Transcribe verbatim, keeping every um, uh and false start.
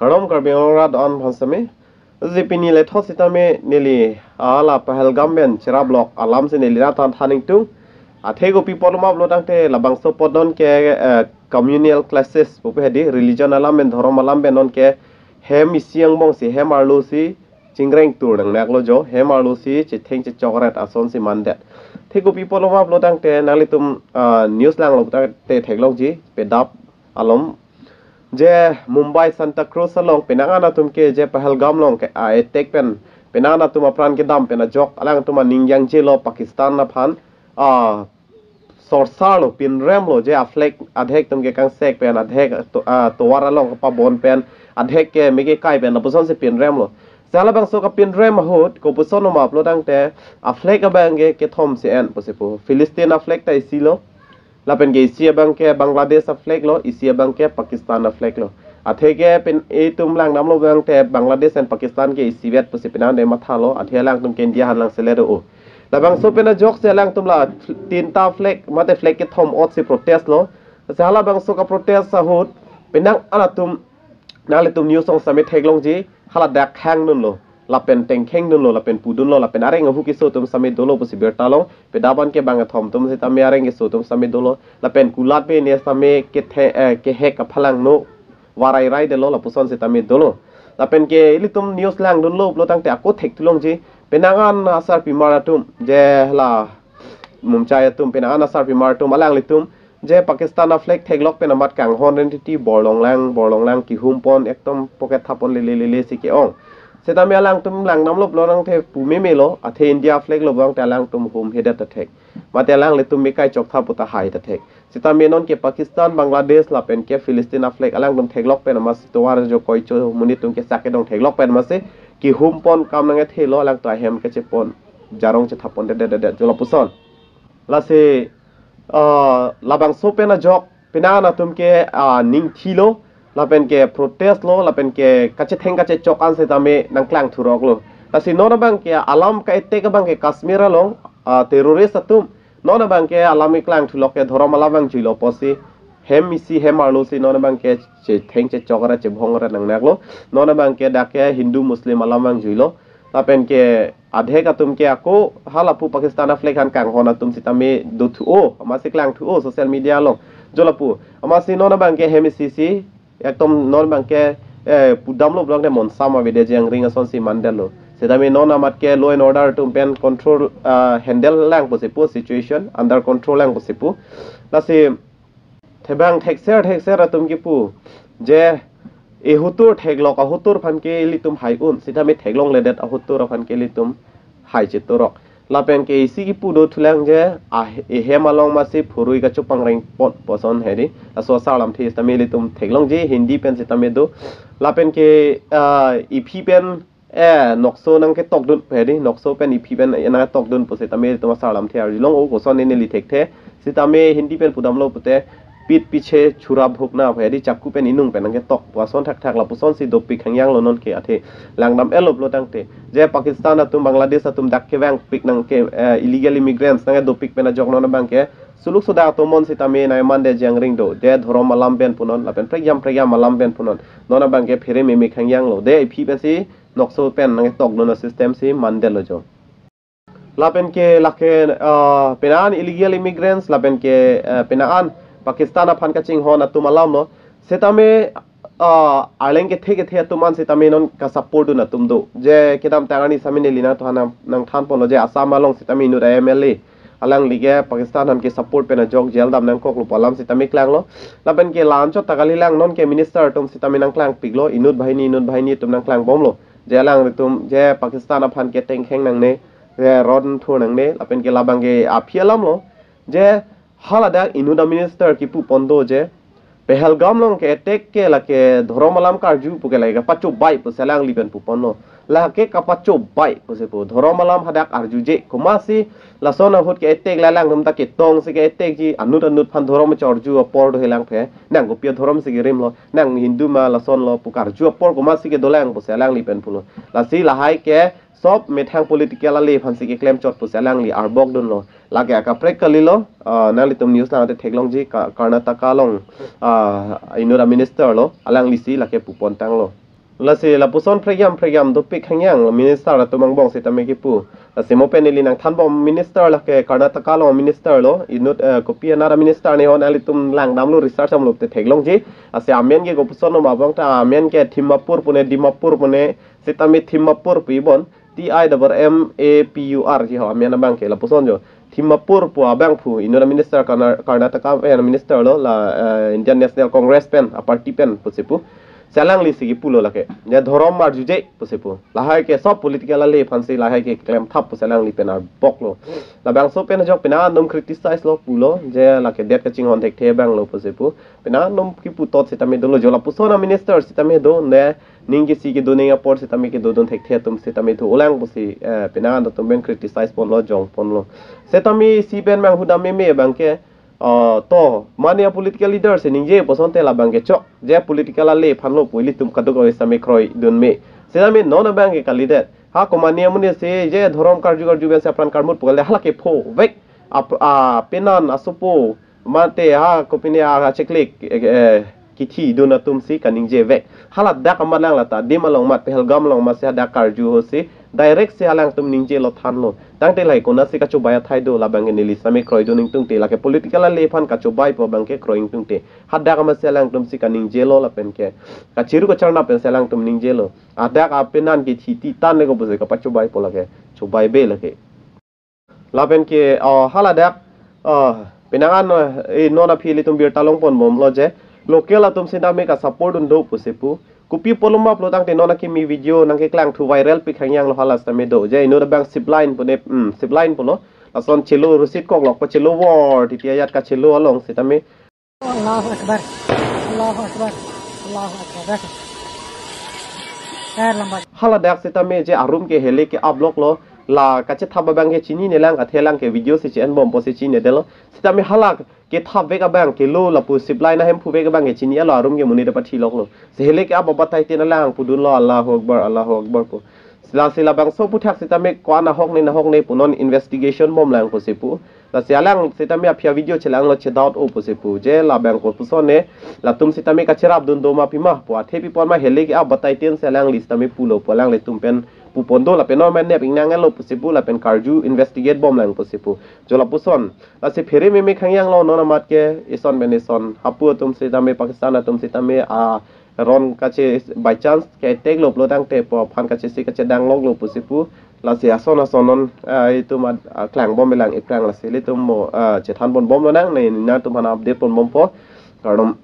Kardom Karbi Anglong rat an aphan sitame. Ji pini lethot sitame neli hala Pahalgam pen cherap lok alam si neli nangthan than ingtung. Athe kopi apotlo ma pulotangte labangso apot non ke, eh, communal clashes pupe hedi, religion alam pen, dhorom alam pen non ke hem isi angbong si, hem arlo si chingreng tur nangnaklo jo, hem arlo si chetheng chechokret ason si mandet. Athe kopi apotlo ma pulotangte nanglitum, ah, news langlo tangte theklongji, pedap alom je Mumbai Santa Cruz along penang an atum ke je Pahalgam along ke, ah, attack pen penang an atum apran kedam pen ajok alangtum aning yangjelo Pakistan aphan, ah, sorsarlo, pinremlo, je a-flag adhek atum ke kangsek pen, adhek to-, ah, tovar along kapabon pen, adhek ke meke kai pen lapuson si pinremlo. Si halabangso kapinrem ahut kopuson ma pulotangte a-flag abang ke kethom si en pusi pu. Philistine a-flag ta isilo. Lapen ke isi abang ke Bangladesh a-flag lo, isi abang ke Pakistan a-flag lo. Athe ke pen itum langdamlo abang te Bangladesh and Pakistan ke isivet pusi penang de mathalo, athe alangtum ke India aphan lang selet o. Labangso pen ajok si alangtum la tinta flag, mate flag kethom ot si protest lo. Si halabangso kaprotest ahut penang an atum nanglitum news along sitame theklongji, hala dak hangdunlo, lapen tengkhengdunlo, lapen pudunlo, lapen areng ahu keso atum sitame dolo pusi birta long, pedap an ke bang kethom atum sitame areng keso atum sitame dolo, lapen kulat pen ne sitame kethe, eh, kehek kaphalangno, varai raidetlo lapuson sitame dolo. Lapen ke ilitum news langdunlo pulotangte ako thekthulongji, penang an asarpimar atum, je hala Mumchai atum, penang an asarpimar atum, alanglitum je Pakistan a-flag theklok pen amat kanghon ren titi, borlong lang, borlong lang, kihum pon, ekdom pocket thap pon lele lele si ke-ong. Sitame alangtum langdamlo pulotangte pu memelo, athe India flag lo abang te alangtum humhedet ta thek. Mate alanglitum mekai chok tha pu ta hai ta thek. Sitame non ke Pakistan, Bangladesh lapen ke Philistine a-flag alangtum theklok pen amat si tovar jo koi cho monit atum ke sak kedong theklok pen amat si kihum pon, kam nangkethelo, alangtum ahem kachepon, jarong chethap pon det det det det jo lapuson. Lasi, ah, labangso pen ajok penang an atum ke, ah, ningthilo, lapen ke protest lo, lapen ke kachetheng kachechok an sitame nangklang thuroklo. Lasi non abang ke alam ka-attack abang ke Kashmir along, ah, terrorist atum, non abang ke alam keklang thulok ke dhorom alam abang juilo pusi, hem isi hem arlo si non abang ke chetheng chechokret chebhongret nangnaklo. Non abang ke dak ke Hindu Muslim alam abang juilo. Lapen ke adhek atum ke ako halapu Pakistan a-flag aphan kanghon atum sitame dothu-o, amat si klangthu-o social media along. Jo lapu, amat si non abang ke hem isi si, ekdom non abang ke, eh, pudamlo pulotangte monsam avedetji angring ason si mandetlo. Sitame non amat ke law and order atum pen control, ah, handle lang pusi pu, situation under control lang pusi pu. Lasi thebang thekser thekser atum kipu je ehutur theklok ahutur aphan ke ilitum hai un, sitame theklongledet ahutur aphan ke ilitum hai chetorok. Lapen ke isi kipu dothulang je, ah, ehem along amat si phurui kachopangreng pon puson hedi. Laso asar lamthe sitame ilitum theklongji, Hindi pen sitame do. Lapen ke, ah, iphi pen, eh, nokso nangketokdun hedi, nokso pen iphi pen nangketokdun pu sitame ilitum asar lamthe arjulong, o koson neli thekthe. Sitame Hindi pen pudamlo pute, "पीठ पीछे छुरा भोंकना" hedi, chaku pen inung pen nangketok pu ason thakthak lapuson si dopik hangyanglo non ke, athe langdam-etlo pulotangte je Pakistan atum, Bangladesh atum dak kevangpik nang ke, eh, illegal immigrants nangkedopik pen ajok non abang ke suluk soda atomon sitame nangmandetji angring do, je dhorom alam pen punon lapen prekjam prekjam alam pen punon. Non abang ke phere meme hangyanglo, de iphi pensi nokso pen nangketokdun a-system si mandetlo jo. Lapen ke lake, ah, penang an illegal immigrants, lapen ke, ah, penang an Pakistan aphan kachinghon atum alamlo. Sitame, ah, arleng kethe kethe atum an sitame non ka-support dun atum do. Je kedamtang arni sitame neli nangthan, nangthan ponlo je Assam along sitame inut a-M L A, alangli ke Pakistan aphan ke-support pen ajok jail dam nangkoklo pu alam sitame klanglo. Lapen ke la-anchot ta kalilang, non ke minister atum sitame nangklangpiklo, inut banghini inut banghini atum nangklangbomlo. Je alanglitum je Pakistan aphan ke tengkheng nangne, je rot thur nangne, lapen ke labang ke aphi alamlo. Je haladak inut a-minister kipu pon do je Pahalgam along ke-attack ke lake dhorom alam karju pu ke lake kapachobei pusi alangli pen pu ponlo. Lake kapachobei pusi pu, dhorom alam hadak arjuje, komatsi lason ahut ke-attack, la alangtum ta ketongsi ke-attackji, anut anut aphan dhorom chorju apor do helang phe, nang kopi adhorom si kerimlo, nang Hindu ma lasonlo pu karju apor komatsi kedolang pusi alangli pen pulo. Lasi lahai ke sob methang political ale aphansi keklem chot pusi alangli arbok dunlo. Lake akaprek kalilo, ah, nanglitum news nangte theklongji, Ka-, Karnataka along, ah, inut a-minister lo, alangli si lake pu pon tanglo. Lasi lapuson phregiam phregiam dopik hangyang minister atum angbong sitame kipu. Lasi mo pen ili nangthanbom, minister lake Karnataka along minister lo, inut eh, kopi another minister ne hon, alitum langdamlo, research damlo te theklongji. Lasi amen ke kopuson nom abang ta, amen ke Dimapur pune, Dimapur pune, sitame Dimapur pu ibon, T I double M A P U R ji ho amen abang ke, lapuson jo. Dimapur pu abangphu inut aminister Karna-, Karnataka pen aminister lo, la eh, Indian National Congress pen, a party pen pusi pu. Si alangli si kipulo lake, je dhorom arjuje pusi pu. Lahai ke sob political ale aphansi lahai ke klemthap pusi alangli pen arboklo. Labangso pen ajok penang atum criticize lo pulo, je lake det kachinghon thekthe abang lo pusi pu. Penang atum kipu tot sitame dolo, jo lapuson aminister sitame do, ne ning kisi kedo, ning apor sitame kedodun thekthe atum sitame thu ulang pusi eh, penang atum pen criticize ponlo, jong ponlo. Sitame si pen manghudam meme abang ke, ah, to mane a political leader si ningje pu asonte labang ke chok, je political ale aphan lo pu ilitum kadokave sitame kroidun me. Sitame non abang ke kalidet. Ha komane amonit si je dhorom karju karju pen si apran karmut pu kali, hala ke phovek. Ap-, a penan asopo, mate ha kopine a cheklik eh, eh, kithidun atum si kaningjevek. Haladak amat lang lata, Dim along amat, Pahalgam along amat si hadak karju ho si direct si alangtum ningjelo thanlo. Tangte lahai konatsi kachobai athai do, labang ke neli sitame kroidun ingtungte, lake political ale aphan kachobai pu abang ke kroi ingtungte. Hadak amat si alangtum si kaningjelo lapen ke kachiru kacharna pen si alangtum ningjelo. Hadak a penan kithi ti tan le ko pusi kapachobaipo lake. Chobaibe lake. Lapen ke, ah, haladak, ah, penang an, eh, non aphi ilitum birta longponbomlo je local atum sitame ka support dun do pusi pu. Kopi apotlo ma pulo tangte non akimi video nangkeklang thu viral pik hangyang lo, hala sitame do. Je inut abang zip line pune, hmm, zip line pulo. Lason chelo rusit koklok pa chelo vor titi ajat kachelo along sitame. Allahu Akbar. Allahu Akbar. Allahu Akbar. Eh, lambat. Haladak sitame je arum ke hele ke-aploklo, la kachethap abang ke chininelang, athelang ke video si che-enbompo si chinedetlo. Sitame hala kethapvek abang ke lo lapu zip line ahem phuvek abang ke chini-etlo, arum ke monit apathiloklo. Si hele ke-ap abatai tin alang pudunlo, Allahu Akbar, Allahu Akbar pu. Lasi labangso aphuthak sitame ko-an ahok ne, nahok ne pu non investigation bomlang pusi pu. Lasi alang sitame aphi a video chelanglo, chedoubt-o pusi pu. Je labang kopuson ne, latum sitame kacherapdun do ma pima pu, athe pipon ma hele ke-ap abatai tin si alangli sitame pulo pu, alanglitum pen pupon do lapen non men nep ingnang elo pusi pu, lapen karju investigate bomlang pusi pu. Jo lapuson. Lasi phere meme hangyang lo non amat ke, ison pen ison. Hapu atum sitame, Pakistan atum sitame, a, ron kache by chance ke attack lo pulo tangte pu aphan kachesi kachedangloklo pusi pu. Lasi ason ason non, ah, itum ad-, ah, klangbom elang iprang, lasi ilitum mo, ah, chethanponbomlonang, ne nangtum aphan update ponbompo. Kardom.